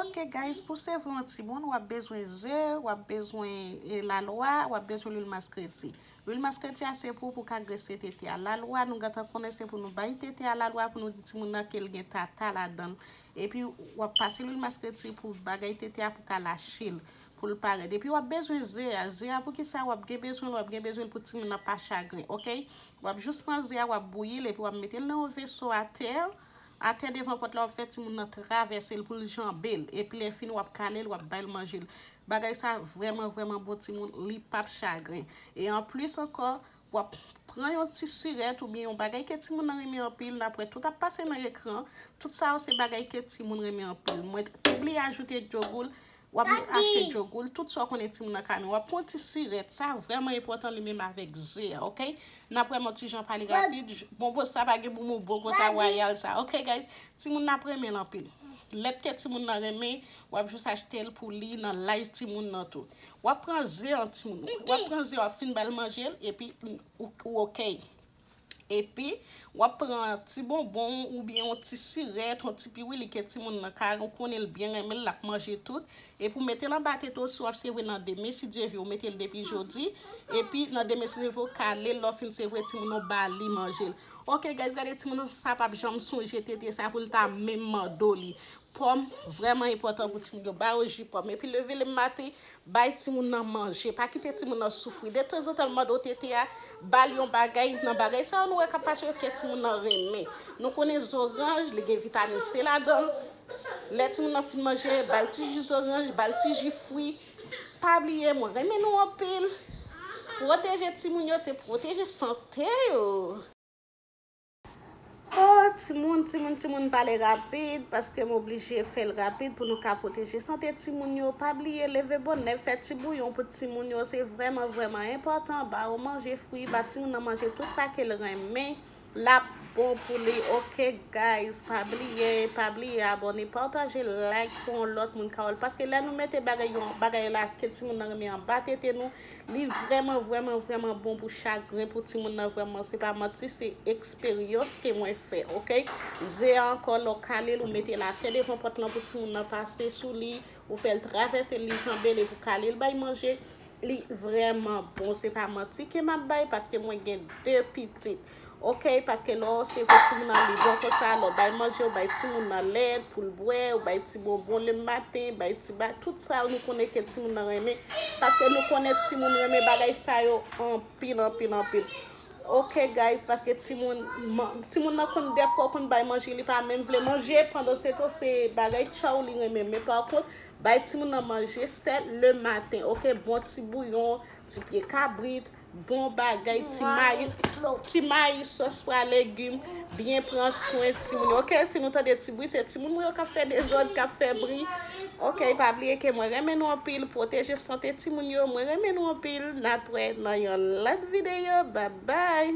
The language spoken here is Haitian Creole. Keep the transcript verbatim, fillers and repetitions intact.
Ok guys, pou sèvi yon timoun, w ap bezwen ze, w ap bezwen e, lalwa, w ap bezwen lwil maskreti. Lwil maskreti a se pou, pou ka grese tete a. Lalwa, nou gentan konnen se pou nou bay tete a lalwa, pou nou di timoun nan ke l gen tata ladan l. Epi, w ap pase lwil maskreti pou bagay tete a pou ka lache l, pou l parèt. Epi, w ap bezwen ze a. Ze a, pou ki sa w ap gen bezwen l? W ap gen bezwen l pou timoun nan pa chagren, ok? W ap jis pran ze a, w ap bouyi l, epi w ap mete l nan yon veso atè. Atè devan pòt la, w ap fè timoun nan travèse l pou l janbe l. Epi lè fini, w ap kale l, w ap bay l manje l. Bagay sa vrèman, vrèman bon timoun, li p ap chagren. E anplis ankò, w ap pran yon ti sirèt oubyen yon bagay ke timoun nan renmen anpil, n ap wè tout ap pase nan ekran. Tout sa yo se bagay ke timoun renmen anpil. Mwen te bliye ajoute djogoul, w ap achte djogoul, tout sa w konnen timoun nan ka renmen. W ap pran yon ti sirèt, sa vrèman enpòtan li menm avèk ze a, ok? N ap wè m yon ti jan pale rapid. J- Bonbon sa pa gen pou mou, bonbon sa wayal sa. Ok, guys, timoun nan ap renmen l anpil. Lèt ke timoun nan renmen, w ap jis achte l pou li nan laj timoun nan tou. W ap pran ze an timoun. W ap pran ze, w ap fin ba l manje l, epi ou, ou ok. Epi, w ap pran ti bonbon oubyen yon ti sirèt, yon ti piwili ke timoun nan ka, ou konnen l byen renmen l, l ap manje tout. Epi w mete l anba tete w, si w ap sevre nan demen, si Dye vle, w mete l depi jodi. Epi nan demen, si Dye vle, w kale l, lè w fin sevre timoun nan, w ba li manje l. Ok, guys, gade timoun nan, sa p ap janm sonje tete sa pou l ta menm mande w li. Pòm, vrèman enpòtan pou timoun yo, ba yo ji pòm. Epi leve le maten, bay timoun nan manje. Pa kite timoun nan soufri. Detanzantan, l mande w tete a, ba l yon bagay. Nan bagay sa yo nou wè k ap pase yo ke timoun nan renmen. Nou konnen zoranj, li gen vitamin C ladan l. Lè timoun nan fin manje, ba l ti ji zoranj, ba l ti ji fwi. Pa bliye, mwen renmen nou anpil. Pwoteje timoun yo, se pwoteje sante yo. Oh, timoun, timoun, timoun, pale rapid, paske m oblije fè l rapid pou nou ka pwoteje sante timoun yo. Pa bliye, leve bonè, fè ti bouyon pou timoun yo. Se vrèman, vrèman enpòtan. Ba yo manje fwi, ba timoun nan manje tout sa ke l renmen. L ap bon pou li. Ok, guys, pa bliye, pa bliye abòne, pataje, like pou yon lòt moun ka wè l. Paske lè nou mete bagay yo, bagay la ke timoun nan renmen anba tete nou, li vrèman, vrèman, vrèman bon pou chak grenn pou timoun nan. Vrèman, se pa manti, se eksperyans ke mwen fè, ok? Ze a ankò, lè w kale l, ou mete l atè devan pòt lan pou timoun nan pase sou li, ou fè l travèse l, li janbe l, epi w kale l, bay manje. Li vrèman bon, se pa manti ke m ap bay, paske mwen gen de pitit. Ok, paske lè w sevre timoun nan li bon konsa, lè w bay manje, w bay timoun nan lèt pou l bwè, w bay ti bonbon le maten, bay ti ba, tout sa nou konnen ke timoun nan renmen, paske nou konnen timoun renmen bagay sa yo anpil, anpil, anpil. Ok, guys, paske timoun, man- timoun nan konn dèfwa w konn bay manje, li pa menm vle manje, pandan se tan se bagay tchaw li renmen. Men pa kont, bay timoun nan manje sèl le maten, ok? Bon ti bouyon, ti pye kabrit, bon bagay, ti mayi, ti mayi, sòs pwa, legim, byen pran swen timoun yo, ok? Si nou tande ti bri, se timoun mwen yo k ap fè dezòd, k ap fè bri. Ok, pa bliye ke mwen renmen nou anpil, pwoteje sante timoun yo, mwen renmen nou anpil, n ap wè nan yon lòt videyo, babay!